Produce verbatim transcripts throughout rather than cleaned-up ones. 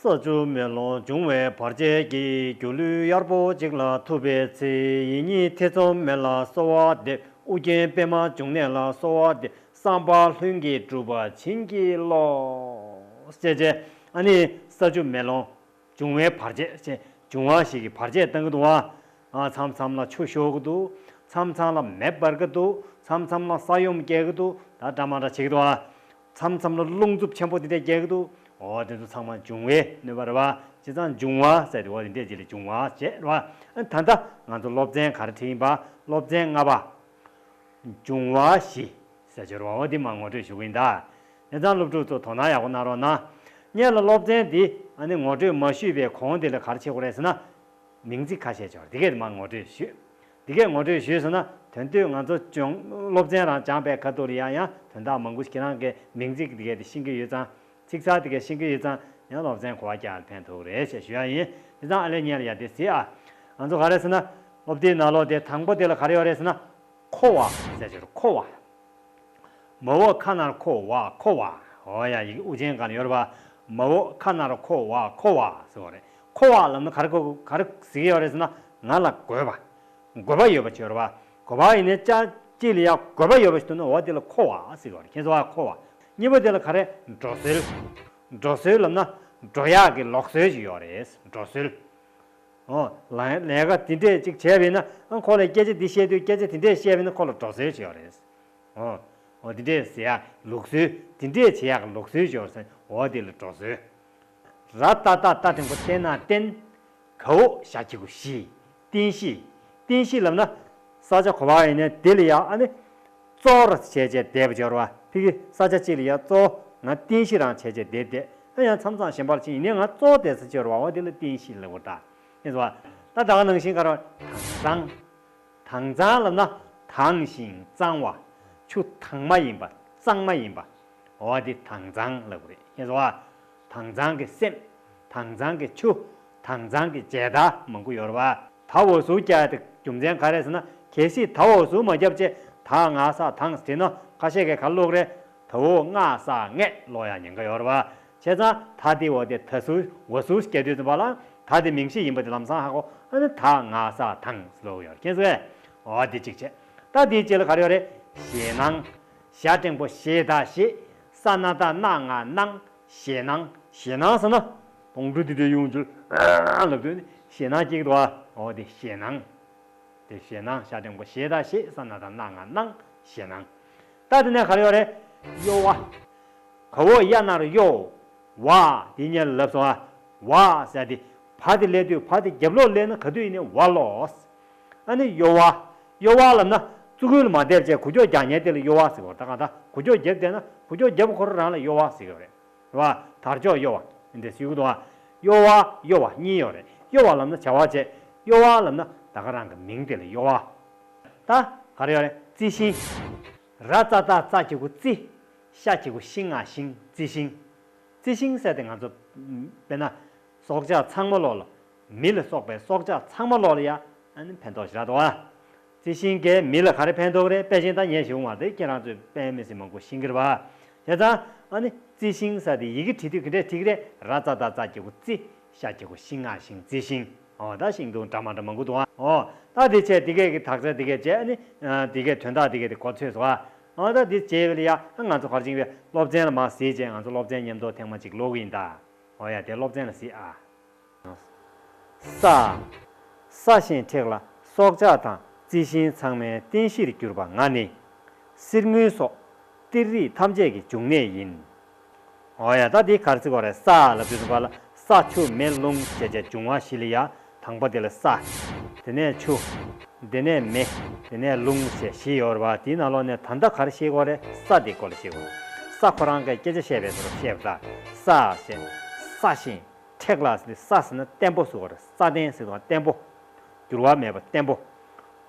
ས་ཆུ་མེ་རླུང་འབྱུང་བའི་བར་ཆད་ཀྱིས། སྒྱུ་ལུས་གཡར་པོ་གཅིག་ལ་ཐུག་པའི་ཚེ། ཡིད་གཉིས་ཐེ་ཚོམ་མེད་ལ་གསོལ་བ་འདེབས། ཨུ་རྒྱན་པདྨ་འབྱུང་གནས་ལ་གསོལ་བ་འདེབས། བསམ་པ་ལྷུན་གྱིས་གྲུབ་པར་བྱིན་གྱིས་རློབས། ཅེས་བྱས། ཨ་ནི་ས་ཆུ་མེ་རླུང་འབྱུང་བའི་བར་ཆད་ཅེས། འབྱུང་བ་ཞིག་གིས་བར་ཆད་བཏང་གི་འདུག་བ། ཨ། མཚམས་མཚམས་ལ་ཆུ་ཤོར་གི་འདུག་མཚམས་མཚམས་ལ་མེ་འབར་གི་འདུག་མཚམས་མཚམས་ལ་ས་ཡོམ་སྐྱེ་གི་འདུག་ད་འདྲ་མ་འདྲ་བྱེད་ཀྱི་འདུག་བ། མཚམས་མཚམས་ལ་རླུང་འཚུབ་ཆེན་པོ་དེ་འདྲ་སྐྱེ་གི་འདུག་འོ་དེ་ཚོ་ཚང་མ་འབྱུང་བའི་གནོད་པ་རེད་བ། བྱས་ཙང་འབྱུང་བ་ཟེར་དེ་འོ་དེ་འདྲས་ཅིག་ལ་འབྱུང་བ་བྱེད་རེད་བ། ཨ། ད་ལྟ་ང་ཚོ་སློབ་ཚན་ག་རེ་ཁྲིད་ཡིན་པ། སློབ་ཚན་ལྔ་པ། འབྱུང་བ་བཞི་ཟེར་ཆོག་རེད་བ། འོ་དེ་མར་ངོ་སྤྲོད་ཞུ་གི་ཡིན་ད། བྱས་ཙང་སློབ་ཕྲུག་ཚོ་དོ་སྣང་ཡག་པོ་གནང་རོགས་གནང་། སྔོན་ལ་སློབ་ཚན་འདི་ཨ་ནི་ངོ་སྤྲོད་མ་ཞུས་པའི་གོང་དེ་ལ་ག་རེ་བྱེད་དགོས་རེད་ཟེར་ན། མིང་ཚིག་ཁ་ཤས་ཅིག་ཡོད་རེད། དེ་གས་མར་ངོ་སྤྲོད་ཞུས། དེ་གས་ངོ་སྤྲོད་ཞུས་སོང་ན་དོན་དུ་ང་ཚོ་སྦྱོང་སློབ་ཚན་རང་སྦྱངས་པའི་ཁ་ཐུག་ལ་ཡང་ཡང་དོན་དག་མང་པོ་ཞིག་ཁྱེད་རང་གིས་མིང་ཚིག་དེ་གས་དེ་ཤེས་ཀྱི་ཡོད་ཙང་། ཚིག་གསར་དེ་གས་ཤེས་ཀྱི་ཡོད་ཙང་ཡང་སློབ་ཚན་གོ་བ་རྒྱག་ཡ་ལ་ཕན་ཐོགས་རེད་ཅེས་ཞུ་ཡ་ཡིན། དེ་ཙང་ཨ་ལས་ཉན་ལ་ཡ་དེ་གཟིགས་ཨ། ང་ཚོ་ག་རེ་ཟེར་ན། སློབ་དེབ་ནང་ལོགས་དེ་དང་པོ་དེ་ལ་ག་རེ་ཡོད་རེད་ཟེར་ན། མཁོ་བ་ཟེར་ཅིག་ཡོད་རེད། མཁོ་བ། མ་འོངས་ཁ་ནར་མཁོ་བ་མཁོ་བ། འོ་ཡ་ཡི་གེ་དབུ་ཅན་སྒང་ལ་ཡོད་རེད་པ། མ་འོངས་ཁ་ནར་མཁོ་བ་མཁོ་བ་ཟེར་བ་རེད། མཁོ་བ་ལབ་ན་ག་རེ་གོ་ག་རེ་ཟེར་གྱི་ཡོད་རེད་ཟེར་ན་ང་ལ་དགོས་པ། དགོས་པ་ཡོད་པ་ཅིག་ཡོད་རེད་པ། དགོས་པ་ཡིན་ནའི་ཅ་གཅིག་ལ་ཡ་དགོས་པ་ཡོད་པ་ཞིག་འདུག་ན་འོ་དེ་ལ་མཁོ་བ་ཟེར་གྱི་ཡོད་རེད། ཁྱེད་ཚོ་བ་མཁོ་བ། གཉིས་པ་དེ་ལ་ག་རེ་འགྲོ་སྲོལ། འགྲོ་སྲོལ་ལབ་ན་འགྲོ་ཡག་གི་ལུགས་སྲོལ་ཅིག་ཡོད་རེད། འགྲོ་སྲོལ། འོ། ལས་ལས་ཀ་དེ་འདྲས་ཅིག་བྱས་པ་ཡིན་ན་ཨ་ཁོ་ལ་སྐད་ཆ་འདི་བཤད་དུས་སྐད་ཆ་དེ་འདྲས་བཤད་པ་ཡིན་ན་ཁོ་ལ་འགྲོ་སྲོལ་ཅིག་ཡོད་རེད། འོ། འོ་དེ་འདྲས་ཟེར་ཡག་ལུགས་སྲོལ། དེ་འདྲས་བྱེད་ཡག་གི་ལུགས་སྲོལ་ཅིག་ཡོད་རེད། འོ་དེ་ལ་འགྲོ་སྲོལ། ར་ཏ་བཏགས་རྟ་འགྲེང་བུ་རྟེ་ན་རྟེན། ག་འོག་ཞ་གི་གུ་གཞི། རྟེན་གཞི། རྟེན་གཞི་ལབ་ན། ས་ཆ་ག་པར་ཡིན་ནའི་དེ་ལ་ཡ་ཨ་ནི། གཙོ་བོར་བྱས་བྱས་བསྡད་པ་ཅིག་ཡོད་རེད་པ། ཕ་གི་ས་ཆ་གཅིག་ལ་ཡ་གཙོ་བོ་ང་རྟེན་གཞི་རང་བྱས་བྱས་བསྡད་བསྡད། ཨ་ཡང་མཚམས་མཚམས་གཞན་པར་ཕྱིན་ཡིན་ནའི་ང་གཙོ་བོ་བསྡད་ས་ཅིག་ཡོད་རེད་པ། འོ་དེ་ལ་རྟེན་གཞི་ལབ་དགོས་རེད་ད། ཤེས་སོང་བ། ད་ད་ག་ནང་བཞིན་ག་རེ། དྭངས་གཙང་། དྭངས་གཙང་ལབ་ན་དྭངས་ཤིང་གཙང་བ། ཆུ་དྭངས་མ་ཡིན་པ་གཙང་མ་ཡིན་པ། འོ་དེ་དྭངས་གཙང་ལབ་དགོས་རེད། ཤེས་སོང་བ། དྭངས་གཙང་གི་སེམས། དྭངས་གཙང་གི་ཆུ། དྭངས་གཙང་གི་མཇལ་དར་མང་པོ་ཡོད་རེད་པ། ད་འོ་ཟུག་རྒྱག་དེ་རྒྱུ་མཚན་ག་རེ་ཟེར་ན། གལ་སྲིད་ད་འོ་ཟུག་མ་རྒྱབ་བྱས་ད་ང་ས་དྭངས་ཟེར་ན་ཁ་ཤས་ཀྱིས་ག་རེ་ཀློག་རེད། ད་འོ་ང་ས་ངས་ཀློག་ཡ་ཉེན་ཁ་ཡོད་རེད་པ། བྱས་ཙང་ད་དེ་འོ་དེ་ད་ཟུག་འོ་ཟུག་སྐད་དོད་ཙམ་པ་ལ་ད་དེ་མིང་གཞི་ཡིན་པ་དེ་ལམ་སང་ཧ་གོ། ཨ་ནི་ད་ང་ས་དྭངས་ཀློག་ཡོད་རེད། མཁྱེན་སོང་ངས། འོ་དེ་གཅིག་བྱས། ད་དེའི་རྗེས་ལ་ག་རེ་ཡོད་རེད། ཞེད་སྣང་། ཞ་འགྲེང་བུ་ཞེ་ད་ཞེད། ས་ན་བཏགས་སྣ་ང་སྣང་། ཞེད་སྣང་། ཞེད་སྣང་ཟེར་ན། དོང་གྲུ་དེ་འདྲའི་གཡུང་ཅུར་ལབ་དུས་ནི་ཞེད་སྣང་སྐྱེ་གི་འདུག་ཨ། འོ་དེ་ཞེད་སྣང་། དེ་ཞེད་སྣང་། ཞ་འགྲེང་བུ་ཞེ་ད་ཞེད། ས་ན་བཏགས་སྣ་ང་སྣང་། ཞེད་སྣང་། ད་དེ་ནས་ག་རེ་ཡོད་རེད། གཡོ་བ། ག་འོག་གཡའ་ན་རོ་གཡོ། བ། དེ་སྔོན་ལ་ལབ་སོང་ཨ། བ་ཟེར་དེ། བ་དེ་སླེབས་དུས་བ་དེ་རྒྱབ་ལོགས་སླེབས་ན་ག་དུས་ཡིན་ནའི་བ་ཀློག། ཨ་ནི་གཡོ་བ། གཡོ་བ་ལབ་ན་ཙུ་གུ་ལ་མ་བསྡད་བྱས་འགུལ་སྐྱོད་རྒྱག་མཁན་དེ་ལ་གཡོ་བ་ཟེར་གོ། ད་གང་ལྟར་འགུལ་སྐྱོད་བརྒྱབ་བསྡད་ན་འགུལ་སྐྱོད་བརྒྱབ་ཁོ་རང་རང་ལ་གཡོ་བ་ཟེར་གི་རེད། རེད་བ། དར་ལྕོག་གཡོ་བ་འདི་ཟེར་གི་འདུག་ཨ། གཡོ་བ་གཡོ་བ་གཉིས་ཡོད་རེད། གཡོ་བ་ལབ་ན་བྱ་བ་བྱེད། གཡོ་བ་ལབ་ན་ད་ག་རང་གི་མིང་དེ་ལ་གཡོ་བ། ད་ག་རེ་ཡོད་རེད། རྩི་ཤིང་། ར་ཙ་བཏགས་རྩ་གི་གུ་རྩི། ཤ་གི་གུ་ཤི་ང་ཤིང་། རྩི་ཤིང་། རྩི་ཤིང་ཟེར་དེ་ང་ཚོ་དཔེར་ན་སྲོག་ཆགས་ཚང་མ་ལོག་ལ། མི་ལ་སོགས་པའི་སྲོག་ཆགས་ཚང་མ་ལོག་ལ་ཡ་ཨ་ནི་ཕན་ཐོགས་ཞེ་དྲག་འདུག་ཨ། རྩི་ཤིང་གིས་མི་ལ་ག་རེ་ཕན་ཐོགས་རེད། དཔེ་ཅན་ད་ངས་ཞུ་མ་རེད། ཁྱེད་རང་ཚོས་དཔེ་མི་སྲིད་མང་པོ་ཤེས་ཀྱི་རེད་པ། བྱས་ཙང་ཨ་ནི་རྩི་ཤིང་ཟེར་དེ་ཡི་གེ་བྲིས་དུས་ག་འདྲས་བྲིས་ཀྱི་རེད། ར་ཙ་བཏགས་རྩ་གི་གུ་རྩི། ཤ་གི་གུ་ཤི་ང་ཤིང་། རྩི་ཤིང་། འོ་ད་ཤིང་སྡོང་འདྲ་མ་འདྲ་མང་པོ་འདུག་ཨ། འོ་ད་དེ་བྱས་དེ་གས་ཀྱི་དག་ཆ་དེ་གས་བྱས་ཨ་ནི་དེ་གས་དོན་དག་དེ་གས་དེ་གོ་ཚོད་སོང་ཨ། འོ་ད་དེ་བྱས་པ་ལ་ཡ་ང་ཚོ་ག་རེ་བྱེད་ཀྱི་རེད། སློབ་ཚན་ལ་མར་གཟིགས་བྱས་ང་ཚོ་སློབ་ཚན་མཉམ་དུ་ཐེངས་མ་གཅིག་ཀློག་གི་ཡིན་ད། འོ་ཡ་དེ་སློབ་ཚན་ལ་གཟིགས་ཨ། ས། ས་ཞིང་མཁྲེགས་ལ་སྲོག་ཆགས་དང་རྩི་ཤིང་ཚང་མའི་རྟེན་གཞིར་གྱུར་པ་ང་ནི། གསེར་དངུལ་སོགས་གཏེར་རིགས་ཐམས་ཅད་ཀྱི་འབྱུང་གནས་ཡིན། འོ་ཡ་ད་འདི་ག་རེ་ཟེར་དགོས་རེད། ས་ལབ་དུས་ཙམ་པ་ལ་ས་ཆུ་མེ་རླུང་ཞེས་བྱའི་འབྱུང་བ་བཞི་ལ་ཡ། དང་པོ་དེ་ལ་ས། དེ་ནས་ཆུ། དེ་ནས་མེ། དེ་ནས་རླུང་ཞེས་བཞི་ཡོད་རེད་པ། དེའི་ནང་ལོགས་ནས་ད་ལྟ་ག་རེ་བཤད་དགོས་རེད། ས་དེའི་སྐོར་ལ་བཤད་དགོས། ས་ཁོ་རང་གི་སྐད་ཆ་བཤད་པའི་ཚུལ་བཤད་པ་ད། ས་ཞེས། ས་ཞིང་མཁྲེགས་ལ་ཟེར་ཏེ་ས་ཟེར་ན་བརྟན་པོ་ཟེར་དགོས་རེད། ས་བརྟན་ཟེར་དུས་བརྟན་པོ། འགྱུར་བ་མེད་པ་བརྟན་པོ།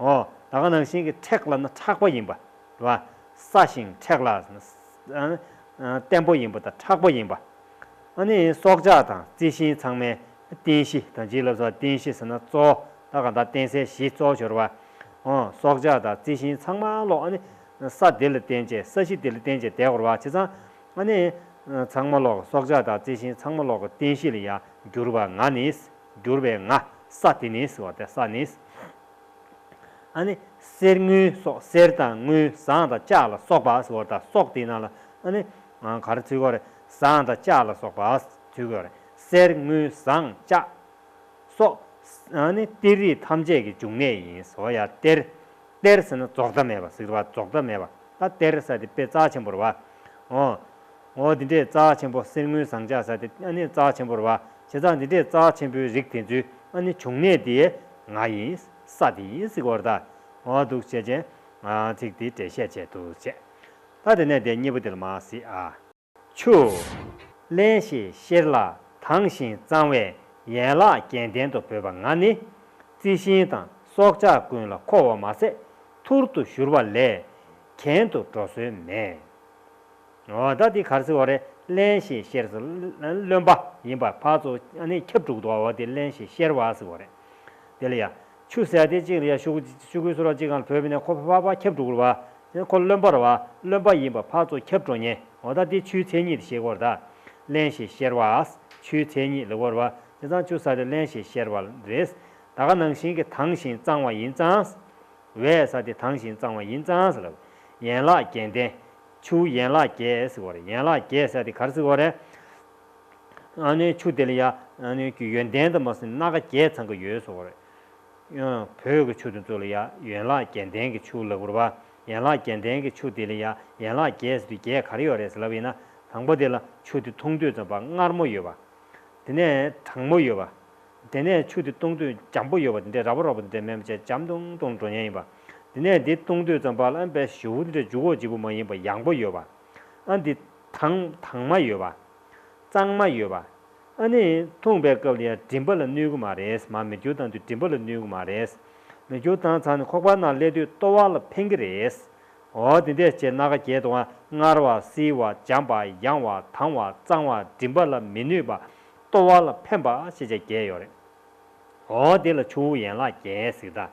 འོ། ད་ག་ནང་བཞིན་གྱི་མཁྲེགས་ལབ་ན་མཁྲེགས་པོ་ཡིན་པ། རེད་བ། ས་ཞིང་མཁྲེགས་ལ་ཟེར་ན། ཨ། ཨ། བརྟན་པོ་ཡིན་པ་དང་མཁྲེགས་པོ་ཡིན་པ། ཨ་ནི་སྲོག་ཆགས་དང་རྩི་ཤིང་ཚང་མའི་རྟེན་གཞི་དང་། སྤྱིར་ལབ་སོང་རྟེན་གཞི་ཟེར་ན་གཙོ་བོ། ད་ག་ད་རྟེན་གཞི་གཙོ་བོ་ཞིག་རེད་བ། འོ། སྲོག་ཆགས་དང་རྩི་ཤིང་ཚང་མ་ལོག་ཨ་ནི་ས་དེ་ལ་བརྟེན་བྱས། ས་གཞི་དེ་ལ་བརྟེན་བྱས་བསྡད་དགོས་རེད་བ། བྱས་ཙང་ཨ་ནི་ ཚང་མ་ལོག་སྲོག་ཆགས་དང་རྩི་ཤིང་ཚང་མ་ལོག་གི་རྟེན་གཞི་ལ་ཡང་གྱུར་པ་ང་ནི། གྱུར་པའི་ང་། ས་དེ་ནི་ཟེར་བ་དེ་ས་ནི། ཨ་ནི་གསེར་དངུལ་སོགས། གསེར་དང་དངུལ་ཟངས་དང་ལྕགས་ལ་སོགས་པ་ཟེར་བ་དང་སོགས་དེའི་ནང་ལ་ཨ་ནི་ག་རེ་ཚུད་ཀྱི་ཡོད་རེད། ཟངས་དང་ལྕགས་ལ་སོགས་པ་ཚུད་ཀྱི་ཡོད་རེད། གསེར་དངུལ་ཟངས་ལྕགས་སོགས་ཨ་ནི་གཏེར་རིགས་ཐམས་ཅད་ཀྱི་འབྱུང་གནས་ཡིན་ཟེར་བ་ཡ། གཏེར། གཏེར་ཟེར་ན་རྫོགས་མཐའ་མེད་པ་ཟེར་བ། རྫོགས་མཐའ་མེད་པ། ད་གཏེར་ཟེར་དེ་དཔེ་རྩ་ཆེན་པོ་རེད་བ། འོ། འོ་འདི་འདྲས་རྩ་ཆེན་པོ། གསེར་དངུལ་ཟངས་ལྕགས་ཟེར་དེ་ཨ་ནི་རྩ་ཆེན་པོ་རེད་བ། བྱས་ཙང་འདི་འདྲས་རྩ་ཆེན་པོའི་རིགས་དེ་ཚོའི་ཨ་ནི་འབྱུང་གནས་དེ་ང་ཡིན། ས་དེ་ཡིན་ཟེར་གྱི་ཡོད་རེད་ད། འོ་འདུག་བྱས་བྱས། ཚིག་དེ་འགྲེལ་བཤད་བྱས་འདུག་བྱས། ད་དེ་ནས་དེ་གཉིས་པོ་དེ་ལ་མར་གཟིགས་ཨ། ཆུ། རླན་ཞིང་གཤེར་ལ་དྭངས་ཤིང་གཙང་བས་ཡན་ལག་བརྒྱད་ལྡན་དུ་འབོད་པ་ང་ནི། རྩི་ཤིང་དང་སྲོག་ཆགས་ཀུན་ལ་མཁོ་བ་མ་ཟད་ཐུར་དུ་བཞུར་བ་ལས་གྱེན་དུ་འགྲོ་སྲོལ་མེད། འོ་ད་འདི་ག་རེ་ཟེར་བ་རེད། རླན་ཞིང་གཤེར་ཟེར་རློན་པ་ཡིན་པ་ཕར་ཚུར་ཨ་ནི་ཁྱབ་འགྲོ་གི་འདུག་བ། འོ་དེ་རླན་ཞིང་གཤེར་བ་ཟེར་བ་རེད། དེ་ལ་ཡ། ཆུ་ཟེར་དེ་གཅིག་ལ་ཡ་ཤོག་གུ་ཤོག་གུའི་སོ་ར་གཅིག་སྒང་ལ་བོས་པ་ཡིན་ན་ཁོ་ཕར་ཕར་ཁྱབ་འགྲོ་གི་རེད་བ། དེ་ཁོ་རློན་པ་རེད་བ། རློན་པ་ཡིན་པ་ཕར་ཚུར་ཁྱབ་འགྲོ་མཁན། འོ་ད་དེ་ཆུའི་མཚན་ཉིད་དེ་ཤེས་དགོས་རེད་ད། རླན་ཞིང་གཤེར་བ། ཆུའི་མཚན་ཉིད་ལབ་དགོས་རེད་བ། དེ་ཙང་ཆུ་ཟེར་དེ་རླན་ཞིང་གཤེར་བ་རེད། ད་ག་ནང་བཞིན་གྱི་དྭངས་ཤིང་གཙང་བ་ཡིན་ཙང་། བས་ཟེར་དེ་དྭངས་ཤིང་གཙང་བ་ཡིན་ཙང་ཟེར་ལབ། ཡན་ལག་བརྒྱད་ལྡན། ཆུ་ཡན་ལག་བརྒྱད་ཟེར་བ་རེད། ཡན་ལག་བརྒྱད་ཟེར་དེ་ག་རེ་ཟེར་བ་རེད། ཨ་ནི་ཆུ་དེ་ལ་ཡ་ཨ་ནི་ཡོན་ཏན་དུ་མ་ཟིན་སྣ་ཁ་བརྒྱད་ཚང་གི་ཡོད་ཟེར་བ་རེད། ཡང་བོད་ཀྱི་ཆུ་དེ་ཚོ་ལ་ཡ་ཡན་ལག་བརྒྱད་ལྡན་གྱི་ཆུ་ལབ་དགོས་རེད་བ། ཡན་ལག་བརྒྱད་ལྡན་གྱི་ཆུ་དེ་ལ་ཡ་ཡན་ལག་བརྒྱད་ཟེར་དུས་བརྒྱད་ག་རེ་ཡོད་རེད་ཟེར་ལབ་ཡིན་ན། དང་པོ་དེ་ལ་ཆུ་དེ་འཐུང་དུས་ཙམ་པ་མངར་མོ་ཡོད་པ། དེ་ནས་གྲང་མོ་ཡོད་པ། དེ་ནས་ཆུ་དེ་བཏུང་དུས་འཇམ་པོ་ཡོད་པ། དེ་འདྲས་ར་བ་ར་བ་དེ་འདྲས་མེད་པ་བྱས་འཇམ་ཏོང་ཏོང་འགྲོ་མཁན་ཡིན་པ། དེ་ནས་དེ་བཏུང་དུས་ཙམ་པ་ལ་ཨ་ནི་དཔེ་ཞེ་པོ་དེ་འདྲས་ལྗིད་ཁོག་ལྗིད་པོ་མ་ཡིན་པ་ཡང་པོ་ཡོད་པ། ཨ་འདི་དྭངས་དྭངས་མ་ཡོད་པ། གཙང་མ་ཡོད་པ། ཨ་ནི་འཐུང་པའི་སྐབས་ལ་ཡང་མགྲིན་པ་ལ་གནོད་ཀྱི་མ་རེད། མར་མིག་ཆུ་བཏང་དུས་མགྲིན་པ་ལ་གནོད་ཀྱི་མ་རེད། མིག་ཆུ་བཏང་ཚར་ནས་ཁོག་པ་ནང་སླེབས་དུས་ལྟོ་བ་ལ་ཕན་གྱི་རེད། འོ་དེ་འདྲས་བྱས་སྣ་ཁ་བརྒྱད་དུ་མངར་བ་བསིལ་བ་འཇམ་པ་ཡང་བ་དྭངས་བ་གཙང་བ་མགྲིན་པ་ལ་མི་གནོད་པ། ལྟོ་བ་ལ་ཕན་པ་ཞེས་བྱས་བརྒྱད་ཡོད་རེད། འོ་དེ་ལ་ཆུ་བོ་ཡན་ལག་བརྒྱད་ཟེར་ད།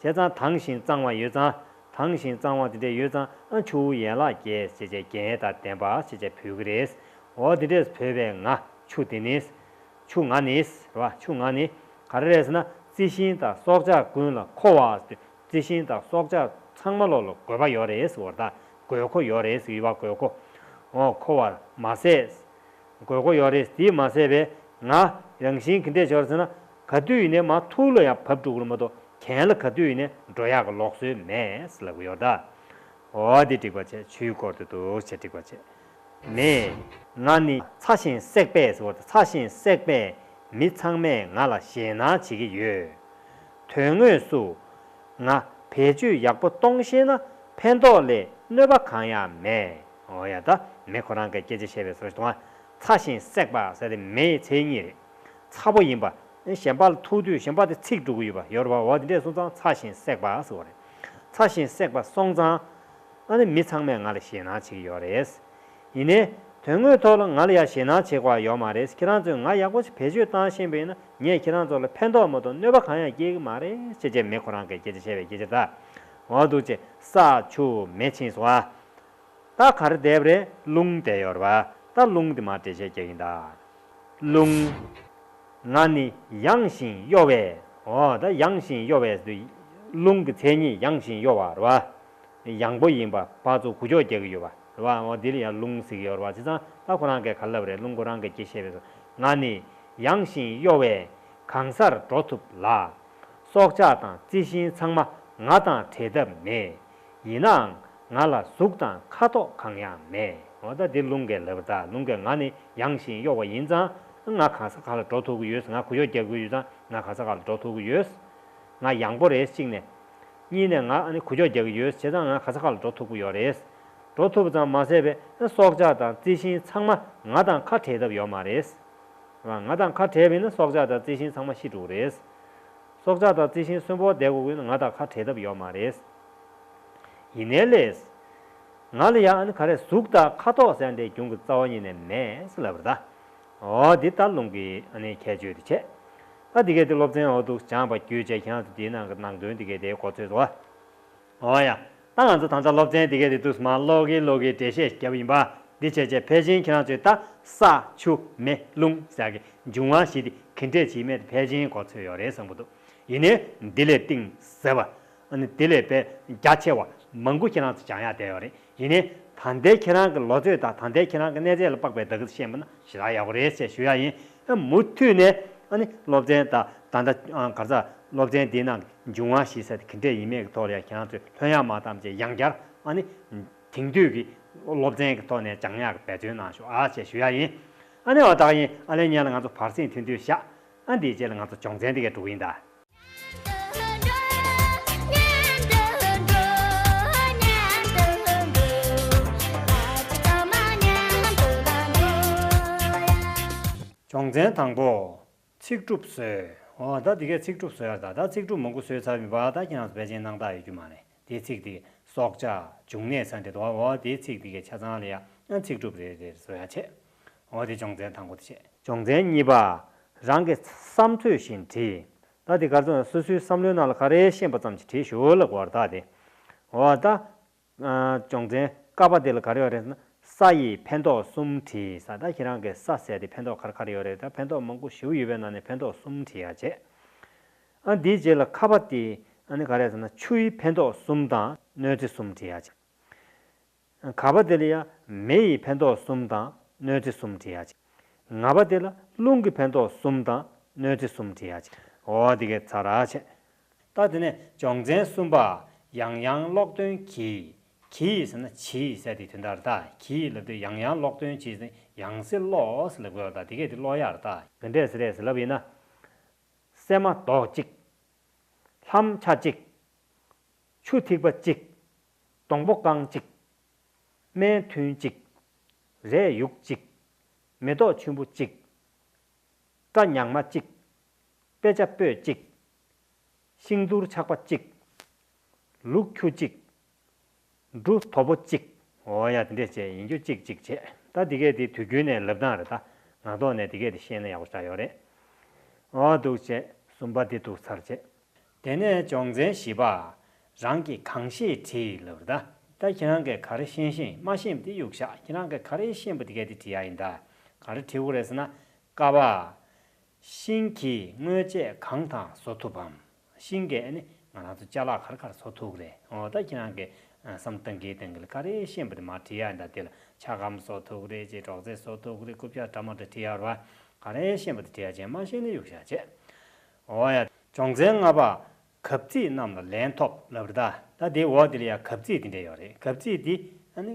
བྱས་ཙང་དྭངས་ཤིང་གཙང་བ་ཡོད་ཙང་། དྭངས་ཤིང་གཙང་བ་དེ་འདྲས་ཡོད་ཙང་ཨ་ཆུ་བོ་ཡན་ལག་བརྒྱད་ཞེས་བྱས་བརྒྱད་དང་ལྡན་པ་ཞེས་བྱས་འབོད་ཀྱི་རེད། འོ་དེ་འདྲས་བོས་པའི་ང་ཆུ་དེ་ནི། ཆུ་ང་ནི་རེད་བ། ཆུ་ང་ནི་ག་རེ་རེད་ཟེར་ན་རྩི་ཤིང་དང་སྲོག་ཆགས་ཀུན་ལ་མཁོ་བ། རྩི་ཤིང་དང་སྲོག་ཆགས་ཚང་མ་ལོ་ལ་དགོས་པ་ཡོད་རེད་ཟེར་བ་རེད་ད། དགོས་མཁོ་ཡོད་རེད་ཟེར་བ། དགོས་མཁོ། འོ་མཁོ་བར་མ་ཟད། དགོས་མཁོ་ཡོད་རེད། དེས་མ་ཟད་པའི་ང་རང་བཞིན་གྱི་འདྲས་ཆོར་ཟེར་ན་ག་དུས་ཡིན་ནའི་མར་ཐུར་ལ་ཡང་བབས་འགྲོ་གི་རེད་མ་གཏོགས་གྱེན་ལ་ག་དུས་ཡིན་ནའི་འགྲོ་ཡག་གི་ལོག་སྲོལ་མེད་ལབ་ཀྱི་ཡོད་ད། འོ་འདི་འགྲིག་པ་བྱས། ཆུའི་སྐོར་དུ་འདུག་བྱས་འགྲིག་པ་བྱས། མེ། ང་ནི་ཚ་ཞིང་བསྲེགས་པས་ཟེར་བ་དང་ཚ་ཞིང་བསྲེགས་པས་མི་ཚང་མས་ང་ལ་ཞེད་སྣང་བྱེད་ཀྱི་ཡོད། དོན་དངོས་སུ། ང་བེད་སྤྱོད་ཡག་པོ་གཏོང་ཤེས་ན་ཕན་ཐོགས་ལས་གནོད་པ་གང་ཡང་མེད། འོ་ཡ་ད་མེ་ཁོ་རང་གིས་སྐད་ཆ་བཤད་པའི་བཟོ་ཞིག་འདུག་ཨ། ཚ་ཞིང་བསྲེགས་པ་ཟེར་དེ་མེའི་མཚན་ཉིད་རེད། ཚ་པོ་ཡིན་པ། གཞན་པ་ལ་ཐུག་དུས་གཞན་པ་དེ་ཚིག་འགྲོ་གི་ཡོད་པ་ཡོད་རེད་བ། འོ་དེ་འདྲས་སོང་ཙང་ཚ་ཞིང་བསྲེགས་པ་ཟེར་བ་རེད། ཚ་ཞིང་བསྲེགས་པ་སོང་ཙང་། ཨ་ནི་མི་ཚང་མས་ང་ལ་ཞེད་སྣང་བྱེད་ཀྱི་ཡོད་རེད། ཡིན་ནའི། དོན་དངོས་ཐོག་ལ་ང་ལ་ཡང་ཞེད་སྣང་བྱེད་དགོས་ཡོད་མ་རེད། ཁྱེད་རང་ཚོས་ང་ཡག་པོ་ཞིག་བེད་སྤྱོད་བཏང་ཤེས་པ་ཡིན་ན་ངས་ཁྱེད་རང་ཚོ་ལ་ཕན་ཐོགས་མ་གཏོགས་གནོད་པ་གང་ཡང་སྐྱེལ་གྱི་མ་རེད་ཅེས་བྱས་མེ་ཁོ་རང་གིས་སྐད་ཆ་བཤད་པའི་སྐད་ཆ་ད། འོ་འདུག་ཅེས་ས་ཆུ་མེ་ཕྱིན་སོང་ཨ། ད་ག་རེ་བསྡད་པ་རེད། རླུང་བསྡད་ཡོད་རེད་བ། ད་རླུང་དེ་མར་འགྲེལ་བཤད་རྒྱག་གི་ཡིན་ད། རླུང་། ང་ནི་ཡང་ཞིང་གཡོ་བས། འོ་ད་ཡང་ཞིང་གཡོ་བས་དུས། རླུང་གི་མཚན་ཉིད་ཡང་ཞིང་གཡོ་བ་རེད་བ། ཡང་པོ་ཡིན་པ་ཕར་ཚུར་འགུལ་སྐྱོད་རྒྱག་གི་ཡོད་པ་རེད་བ། འོ་འདི་ལ་ཡང་རླུང་ཟེར་གྱི་ཡོད་རེད་བ། བྱས་ཙང་ད་ཁོ་རང་གིས་ག་ལབ་རེད། རླུང་ཁོ་རང་གིས་སྐད་ཆ་བཤད་པའི་སྐབས་ང་ནི་ཡང་ཞིང་གཡོ་བས་གང་སར་འགྲོ་ཐུབ་ལ། སྲོག་ཆགས་དང་རྩི་ཤིང་ཚང་མ་ང་དང་བྲལ་ཐབས་མེད། ཡིན་ནའང་ང་ལ་གཟུགས་དང་ཁ་དོག་གང་ཡང་མེད། འོ་ད་འདི་རླུང་གིས་ལབ་པ་རེད་ད། རླུང་གིས་ང་ནི་ཡང་ཞིང་གཡོ་བ་ཡིན་ཙང་ང་གང་ས་གང་ལ་འགྲོ་ཐུབ་ཀྱི་ཡོད། ང་འགུལ་སྐྱོད་རྒྱག་གི་ཡོད་ཙང་ང་གང་ས་གང་ལ་འགྲོ་ཐུབ་ཀྱི་ཡོད། ང་ཡང་པོ་རེད་གཅིག་ནས། གཉིས་ནས་ང་ཨ་ནི་འགུལ་སྐྱོད་རྒྱག་གི་ཡོད། བྱས་ཙང་ང་ག་ས་ག་ལ་འགྲོ་ཐུབ་ཀྱི་ཡོད་རེད། འགྲོ་ཐུབ་པ་ཙམ་མ་ཟད་པའི་སྲོག་ཆགས་དང་རྩི་ཤིང་ཚང་མ་ང་དང་ཁ་བྲལ་ཐབས་ཡོད་མ་རེད། ང་དང་ཁ་བྲལ་བ་ཡིན་ན་སྲོག་ཆགས་དང་རྩི་ཤིང་ཚང་མ་ཤི་འགྲོ་གི་རེད། སྲོག་ཆགས་དང་རྩི་ཤིང་གསོན་པོ་བསྡད་དགོས་ཀྱི་ཡོད་ན་ང་དང་ཁ་བྲལ་ཐབས་ཡོད་མ་རེད། ཡིན་ནའི་ལས། ང་ལ་ཡང་ཨ་ནི་ག་རེ་གཟུགས་དང་ཁ་དོག་ཟེར་འདྲའི་རྒྱུན་གྱི་རྩ་བ་ཉིད་ནས་མེད་ཟེར་ལབ་པ་རེད་ད། འོ་འདི་ལྟར་རླུང་གི་ཨ་ནི་ཁྱད་ཆོས་དེ་བྱས། ད་འདི་གའི་དེ་སློབ་ཚན་འོག་ཏུ་སྦྱངས་པ་བརྒྱུད་བྱས་ཁྱེད་རང་ཚོ་འདིའི་ནང་གི་ནང་དོན་འདི་གའི་དེ་གོ་ཚོད་འདུག་བ། འོ་ཡ། ད་ང་ཚོ་ད་ཆ་སློབ་ཚན་འདི་གའི་དེ་དུས་མ་ཀློག་གིན་ཀློག་གིན་འགྲེལ་བཤད་བརྒྱབ་ཡིན་པ། འདི་བྱས་བྱས་ཕལ་ཆེར་ཁྱེད་རང་ཚོས་ད་ས་ཆུ་མེ་རླུང་ཟེར་གྱི་འབྱུང་བ་བཞི་དེ་ག་འདྲས་བྱེད་མེད་དེ་ཕལ་ཆེར་གོ་ཚོད་ཡོད་རེད་བསམ་གྱི་འདུག་ཡིན་ནའི་འདི་ལས་གཏིང་ཟབ་པ། ཨ་ནི་དེ་ལས་དཔེ་རྒྱ་ཆེ་བ་མང་པོ་ཁྱེད་རང་ཚོ་སྦྱང་ཡག་བསྡད་ཡོད་རེད། ཡིན་ནའི་ད་ལྟའི་ཁྱེད་རང་གི་ལོ་ཚོད་དང་ད་ལྟའི་ཁྱེད་རང་གི་གནས་ཚད་ལ་དཔག་པའི་བརྡ་སྐད་ཤེས་པ་ན་ཞེ་དྲག་ཡག་པོ་རེད་ཅེས་ཞུ་ཡག་ཡིན། ཨ་མུ་མཐུད་ནས་ཨ་ནི་སློབ་ཚན་དང་ད་ལྟ་ཨ་ག་རེ་ཟེར་སློབ་ཚན་འདིའི་ནང་གི་འབྱུང་བ་བཞི་ཟེར་དེ་ག་འདྲས་ཡིན་མིན་གྱི་ཐོག་ལ་ཡང་ཁྱེད་རང་ཚོས་ལྷོད་ཡངས་མ་བཏང་བྱས་ཡང་བསྐྱར་ཨ་ནི་དེང་དུས་ཀྱི་སློབ་ཚན་གྱི་ཐོག་ནས་སྦྱང་ཡག་གི་འབད་བརྩོན་གནང་ཤོག་ཨ་ཅེས་ཞུ་ཡག་ཡིན། ཨ་ནི་འོ་ད་ག་ཡིན། ཨ་ལས་ཉན་ལ་ང་ཚོ་བར་གསེང་ཐུང་ཐུང་བཞག་ཨ་འདིའི་རྗེས་ལ་ང་ཚོ་སྦྱོང་ཚན་འདི་གས་འགྲོ་གི་ཡིན་ད། སྦྱོང་ཚན་དང་པོ། ཚིག་གྲུབ་བཟོས། འོ་ད་འདི་གས་ཚིག་གྲུབ་བཟོ་ཡག་ད། ད་ཚིག་གྲུབ་མང་པོ་བཟོས་ཚར་མིན་པ་ད་ཁྱེད་རང་ཚོ་ཕལ་ཆེར་སྣང་དག་ཡོད་རྒྱུ་མ་རེད། དེའི་ཚིག་དེ་སྲོག་ཆགས་འབྱུང་གནས་ས་འདྲ་འདུག་འོ་དེའི་ཚིག་དེ་གས་ཆ་ཚང་ལ་ཡང་ཚིག་གྲུབ་རེ་རེ་བཟོ་ཡག་བྱས། འོ་དེ་སྦྱོང་ཚན་དང་པོ་དེ་བྱས། སྦྱོང་ཚན་གཉིས་པ། རང་གི་བསམ་ཚོད་བཞིན་བྲིས། ད་འདི་ག་རེ་ཟེར་ན་སོ་སོའི་བསམ་བློའི་ནང་ལ་ག་རེ་ཤེས་པ་ཙམ་ཞིག་བྲིས་ཞོར་ལ་གོ་བར་ད་དེ། འོ་ད། སྦྱོང་ཚན་ཀ་པ་དེ་ལ་ག་རེ་ཡོད་རེད་ཟེར་ན། ས་ཡི་ཕན་ཐོགས་གསུམ་བྲིས་ས། ད་ཁྱེད་རང་གི་ས་ཟེར་དེ་ཕན་ཐོགས་ག་རེ་ག་རེ་ཡོད་རེད། ད་ཕན་ཐོགས་མང་པོ་ཞེ་པོ་ཡོད་པའི་ནང་ནས་ཕན་ཐོགས་གསུམ་བྲིས་ཡག་བྱས། ཨ་འདིའི་རྗེས་ལ་ཁ་པ་དེ་ཨ་ནི་ག་རེ་ཟེར་ན་ཆུ་ཡི་ཕན་ཐོགས་གསུམ་དང་གནོད་འཚེ་གསུམ་བྲིས་ཡག་བྱས། ག་པ་དེ་ལ་ཡང་མེ་ཡི་ཕན་ཐོགས་གསུམ་དང་གནོད་འཚེ་གསུམ་བྲིས་ཡག་བྱས། ང་པ་དེ་ལ་རླུང་གི་ཕན་ཐོགས་གསུམ་དང་གནོད་འཚེ་གསུམ་བྲིས་ཡག་བྱས། འོ་དེ་གས་ཚར་རག་བྱས། ད་དེ་ནས་སྦྱོང་ཚན་གསུམ་པ། ཡང་ཡང་ཀློག་འདོན་གྱིས། གྱིས་ཟེར་ན་བྱིས་ཟེར་དེ་དོན་དག་རེད་ད། གྱིས་ལབ་དུས་ཡང་ཡང་ཀློག་འདོན་གྱིས་ཟེར་ཡང་སེ་ཀློག་ཟེར་ལབ་དགོས་རེད་ད། དེ་གས་དེ་ཀློག་ཡག་རེད་ད། ག་འདྲས་ཟེར་རེད་ཟེར་ལབ་ཡིན་ན། སྲན་མ་རྡོག་གཅིག་ལྷམ་ཆ་གཅིག་ཆུ་ཐིགས་པ་གཅིག་སྡོང་པོ་རྐང་གཅིག་སྨན་ཐུན་གཅིག་རས་ཡུག་གཅིག་མེ་ཏོག་ཆུན་པོ་གཅིག་སྐྲ་ཉག་མ་གཅིག་དཔེ་ཆ་པོད་གཅིག་ཤིང་ཏུར་ཆག་པ་གཅིག་ལུག་ཁྱུ་གཅིག་འབྲུ་དོ་པོ་གཅིག་འོ་ཡ་དེ་འདྲས་བྱས་ཡིན་རྒྱུ་གཅིག་གཅིག་བྱས། ད་འདི་གས་དེ་དུས་རྒྱུན་ནས་ལབ་སྟངས་རེད་ད། ངག་ཐོག་ནས་འདི་གས་དེ་ཤེས་ན་ཡག་པོ་ཞེ་དྲག་ཡོད་རེད། འོ་འདུག་བྱས་གསུམ་པ་འདི་འདུག་ཚར་བྱས། དེ་ནས་སྦྱོང་ཚན་བཞི་པ། རང་གིས་གང་ཤེས་བྲིས་ལབ་རེད་ད། ད་ཁྱེད་རང་གིས་ག་རེ་ཤེས་ཤེས་མ་ཤེས་པ་དེ་གཡུག་བཞག་ཁྱེད་རང་གིས་ག་རེ་ཤེས་པ་དེ་གས་དེ་བྲིས་ཡག་ཡིན་ད། ག་རེ་བྲིས་དགོས་རེད་ཟེར་ན། ཀ་པ། ཤིང་གིས་སྔོན་ཆད་གང་དང་བཟོ་ཐུབ་བམ། ཤིང་གིས་ནི་ང་རང་ཚོ་ཅ་ལག་ག་རེ་ག་རེ་བཟོ་ཐུབ་ཀྱི་རེད། འོ་ད་ཁྱེད་རང་གིས་བསམ་བཏང་གིན་བཏང་གིན་ལ་ག་རེ་ཤེས་པ་དེ་མར་བྲིས་ཡག་ཡིན་ད། དེ་ལ་ཆ་སྒམ་བཟོ་ཐུབ་ཀྱི་རེད་ཅེས་སྒྲོག་ཙེ་བཟོ་ཐུབ་ཀྱི་རེད། རྐུབ་བཀྱག་འདྲ་མི་འདྲ་བྲིས་ཡག་རེད་བ། ག་རེ་ཤེས་པ་དེ་བྲིས་ཡག་བྱས་མ་ཤེས་ན་གཡུག་བཞག་བྱས། འོ་ཡ། སྦྱོང་ཚན་ལྔ་པ། གབ་ཚིག་རྣམས་ལ་ལན་ཐོབས་ལབ་རེད་ད། ད་དེའི་འོག་དེ་ལ་ཡང་གབ་ཚིག་དེ་འདྲ་ཡོད་རེད། གབ་ཚིག་དེ་ཨ་ནི།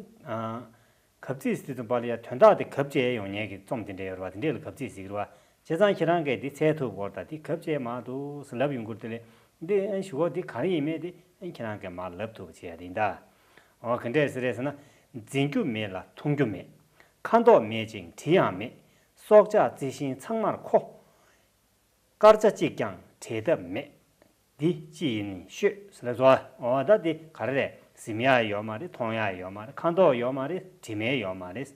གབ་ཚིག་ཟེར་དུས་ཙམ་པ་ལ་ཡང་དོན་དག་དེ་གབ་བྱས་ཡོང་མཁན་གྱི་རྩོམ་དེ་འདྲ་ཡོད་རེད་བ། དེ་འདྲས་ལ་གབ་ཚིག་ཟེར་གྱི་རེད་བ། བྱས་ཙང་ཁྱེད་རང་གིས་འདི་འཚོལ་ཐུབ་དགོས་རེད་ད། འདི་གབ་བྱས་མ་འདུག་ཟེར་ལབ་ཡོང་གི་རེད་དེ་ལས། འདི་ཨ་ནི་ཞུ་གོ་འདི་ག་རེ་ཡིན་མིན་དེ་ཨ་ནི་ཁྱེད་རང་གིས་མར་ལབ་ཐུབ་པ་བྱེད་ཡ་དེ་ཡིན་ད། འོ་ག་འདྲས་ཟེར་རེད་ཟེར་ན། འཛིན་རྒྱུ་མེད་ལ་འཐུང་རྒྱུ་མེད། ཁ་མདོག་མེད་ཅིང་དྲི་ཡང་མེད། སྲོག་ཆགས་རྩི་ཤིང་ཚང་མར་མཁོ། སྐར་ཆ་གཅིག་ཀྱང་བྲལ་ཐབས་མེད། འདི་ཅི་ཡིན་ཤོད་ཟེར་ལབ་སོང་། འོ་ད་འདི་ག་རེ་རེད། གཟིམ་ཡག་ཡོད་མ་རེད། མཐོང་ཡག་ཡོད་མ་རེད། ཁ་མདོག་ཡོད་མ་རེད། དྲི་མེད་ཡོད་མ་རེད།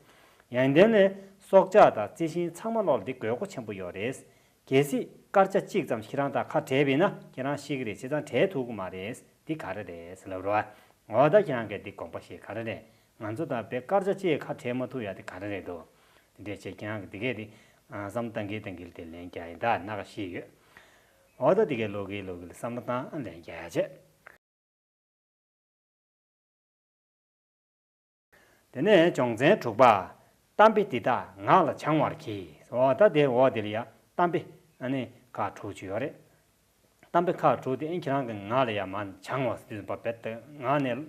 ཡང་དེ་ནས་སྲོག་ཆགས་དང་རྩི་ཤིང་ཚང་མ་ལོག་ལ་འདི་དགོས་མཁོ་ཆེན་པོ་ཡོད་རེད། གལ་སྲིད་སྐར་ཆ་གཅིག་ཙམ་ཁྱེད་རང་དང་ཁ་བྲལ་བས་ན་ཁྱེད་རང་ཤི་གི་རེད། བྱས་ཙང་བྲལ་ཐུབ་ཀྱི་མ་རེད། འདི་ག་རེ་རེད་ཟེར་ལབ་རོགས། འོ་ད་ཁྱེད་རང་གིས་འདི་དགོངས་པ་བཞེས། ག་རེ་རེད། ང་ཚོ་དང་དཔེ་སྐར་ཆ་གཅིག་ཁ་བྲལ་མ་ཐུབ་ཡ་དེ་ག་རེ་རེད་འདུག་དེ་འདྲས་བྱས་ཁྱེད་རང་གིས་དེ་གས་དེ་བསམ་བཏང་གིན་བཏང་གིན་དེ་ལན་རྒྱག་ཡིན་ད། སྣ་ཁ་ཤེས་ཡོད། འོ་ད་དེ་གས་ལོག་གིན་ལོག་གིན་ལ་བསམ་བློ་བཏང་ལན་རྒྱག་ཡ་བྱས། དེ་ནས་སྦྱོང་ཚན་དྲུག་པ། གཏམ་དཔེ་འདི་དག་ངག་ལ་བྱང་བར་གྱིས། འོ་ད་དེ་འོ་དེ་ལ་ཡ་གཏམ་དཔེ་ཨ་ནི་ཁག་དྲུག་ཅིག་ཡོད་རེད། གཏམ་དཔེ་ཁག་དྲུག་དེ་ཨེ་ཁྱེད་རང་གི་ངག་ལ་ཡ་མར་བྱང་བ་ཟེར་དུས་ཙམ་པ་བེད་ངག་ནས་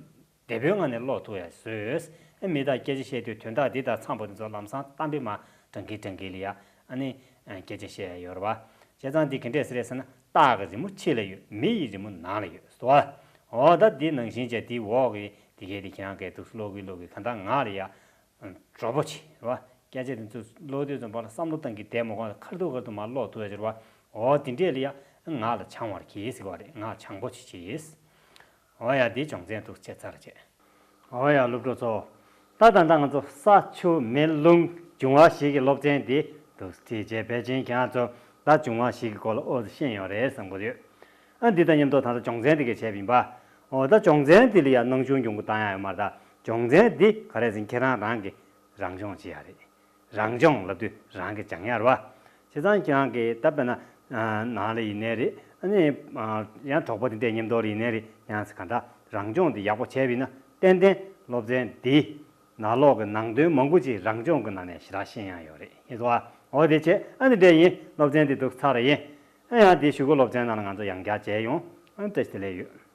དེ་པོའི་ངག་ནས་ཀློག་ཐུབ་ཡ་བཟོས། ཨེ་མི་དང་སྐད་ཆ་བཤད་དུས་དོན་དག་འདི་དང་འཚམས་པ་དེ་ཚོ་ལམ་སང་གཏམ་དཔེ་མར་བགྲང་གིན་བགྲང་གིན་ལ་ཡ་ཨ་ནི་སྐད་ཆ་བཤད་ཡ་ཡོད་རེད་བ། བྱས་ཙང་འདི་ག་འདྲས་ཟེར་རེད་ཟེར་ན། སྟག་གི་རི་མོ་ཕྱི་ལ་ཡོད། མི་ཡི་རི་མོ་ནང་ལ་ཡོད་ཟེར་བ། འོ་ད་འདི་ནང་བཞིན་བྱས་འདི་འོག་གི་དེ་གས་དེ་ཁྱེད་རང་གིས་འདུག་ཀློག་གིན་ཀློག་གིན་གང་ལྟར་ངག་ལ་ཡ། འགྲོ་པོ་ཆེ་རེད་བ། སྐད་ཆ་དེ་ཚོ་ཀློག་དུས་ཙམ་པ་ལ་བསམ་བློ་བཏང་གི་བསྡད་མ་དགོས་ན་ཁ་ཐུག་ཁ་ཐུག་མར་ཀློག་ཐུབ་ཡ་ཅིག་རེད་བ། འོ་དེ་འདྲས་ལ་ཡ་ངག་ལ་བྱང་བར་གྱིས་ཟེར་བ་རེད། ངག་བྱང་པོ་ཆེ་བྱེད། འོ་ཡ་དེ་སྦྱོང་ཚན་འདུག་བྱས་ཚར་བྱས། འོ་ཡ་སློབ་ཕྲུག་ཚོ། ད་ད་ལྟ་ང་ཚོ་ས་ཆུ་མེ་རླུང་འབྱུང་བ་བཞི་གི་སློབ་ཚན་འདི་འདུག་ཁྲིད་བྱས་ཕལ་ཆེར་ཁྱེད་རང་ཚོ་ད་འབྱུང་བ་བཞི་གི་སྐོར་ལ་ཨོ་ཙི་ཤེས་ཡོད་རེད་བསམ་གྱི་ཡོད། ཨ་འདི་དང་མཉམ་དུ་ད་ལྟ་སྦྱོང་ཚན་འདི་གས་བྱས་པ་ཡིན་པ། འོ་ད་སྦྱོང་ཚན་འདི་ལ་ཡང་སྣང་ཆུང་ཉུང་ངུ་བཏང་ཡ་ཡོད་མ་རེད་ད། སྦྱོང་ཚན་འདི་ག་རེ་ཟེར་ན་ཁྱེད་རང་རང་གི་ རང་སྦྱོང་བྱེད་ཡ་རེད། རང་སྦྱོང་ལབ་དུས་རང་གིས་སྦྱང་ཡ་རེད་བ། བྱས་ཙང་ཁྱེད་རང་གིས་ད་དཔེར་ན་ནང་ལ་ཡིན་ནའི་རེད། ཨ་ནི་ཡང་གྲོགས་པོ་དེ་འདྲས་མཉམ་དུ་ཡིན་ནའི་རེད། ཡང་ག་འདྲ་རང་སྦྱོང་དེ་ཡག་པོ་བྱས་པ་ཡིན་ན་ཏན་ཏན་སློབ་ཚན་འདི་ནང་ལོགས་ཀྱི་ནང་དོན་མང་པོ་ཅིག་རང་སྦྱོང་གི་ནང་ནས་ཞེ་དྲག་ཤེས་ཡ་ཡོད་རེད། ཡིན་སོང་ཨ། འོ་དེ་བྱས་ཨ་ནི་འདྲས་ཡིན། སློབ་ཚན་འདི་འདུག་ཚར་ཡིན། ཨ་ཡང་དེ་གཞུག་གི་སློབ་ཚན་ནང་ལ་ང་ཚོ་ཡང་བསྐྱར་མཇལ་ཡོང་། ཨ་ནི་བཀྲ་ཤིས་བདེ་ལེགས་ཡོད།